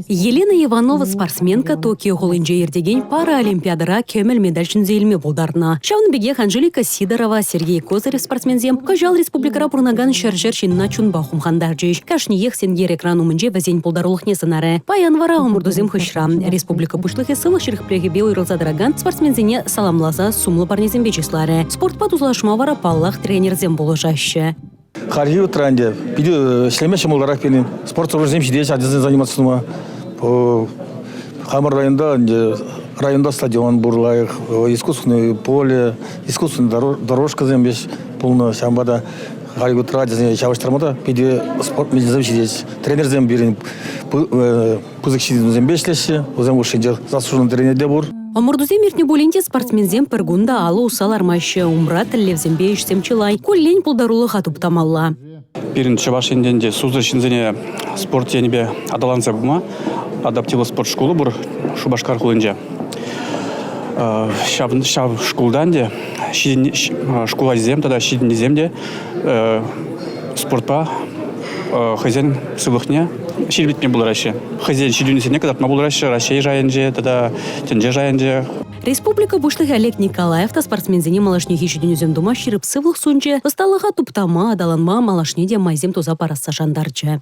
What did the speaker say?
Елена Иванова спортсменка Токио хулинче иртекен Паралимпиадӑра кӗмӗл медаль ҫӗнсе илме пултарнӑ. Ҫавӑн пекех Анжелика Сидорова, Сергей Козырев спортсменсем кӑҫал республикӑра пурӑнакан ҫӗр-ҫӗр ҫынна чунпа хумхантарчӗҫ. Кашниех сенкер экран умӗнче вӗсен пултарулӑхне сӑнарӗ. Паян вара ӑмӑртусем хыҫра. Республика Пуҫлӑхӗ сывлӑх ҫирӗплӗхӗпе уйрӑлса тӑракан спортсменсене саламласа сумлӑ парнесемпе чысларӗ. Спортпа туслашма вара, паллах, тренерсем пулӑшаҫҫӗ. Хальхи вӑхӑтра ӗнтӗ питӗ ӗҫлеме ҫӑмӑлтарах пирӗн. Спорт сооруженисем ҫитеҫҫӗ ачасен заниматься тума. Хамӑр районта ӗнтӗ районта стадион пур лайӑх, искусственное поле, искусственные дорожкӑсем веҫ пулнӑ. Ҫавӑнпа та хальхи вӑхӑтра ачасене явӑҫтарма та питӗ спорт мелӗсем ҫитеҫ. Тренерсем пирӗн пысӑк ҫитӗнӳсемпе ӗҫлеҫҫӗ. Вӗсем хушшинче заслуженный тренер те пур. Ӑмӑртусем иртнӗ пулин те спортсменсем пӗр кун та алӑ усса лармаҫҫӗ. Умра тӗллевсемпе ӗҫсем чылай. Куллен пултарулӑха туптамалла. Пирӗн Чӑваш Ентен те сусӑр ҫынсене спорт енӗпе аталанса пыма адаптивлӑ спорт шкулӗ пур Шупашкар хулинче. Ҫав, ҫав шкултан те шкул ачисем тата ҫитӗннисем те спортпа хӑйсен сывлӑхне ҫирӗплетме пултараҫҫӗ. Хӑйсен ҫитӗнӳсене кӑтартма пултараҫҫӗ Раҫҫей шайӗнче тата тӗнче шайӗнче. Республика Пуҫлӑхӗ Олег Николаев та спортсменсене малашнехи ҫитӗнӳсем тума ҫирӗп сывлӑх сунчӗ, ӑсталӑха туптама, аталанма малашне те майсем туса парасса шантарчӗ.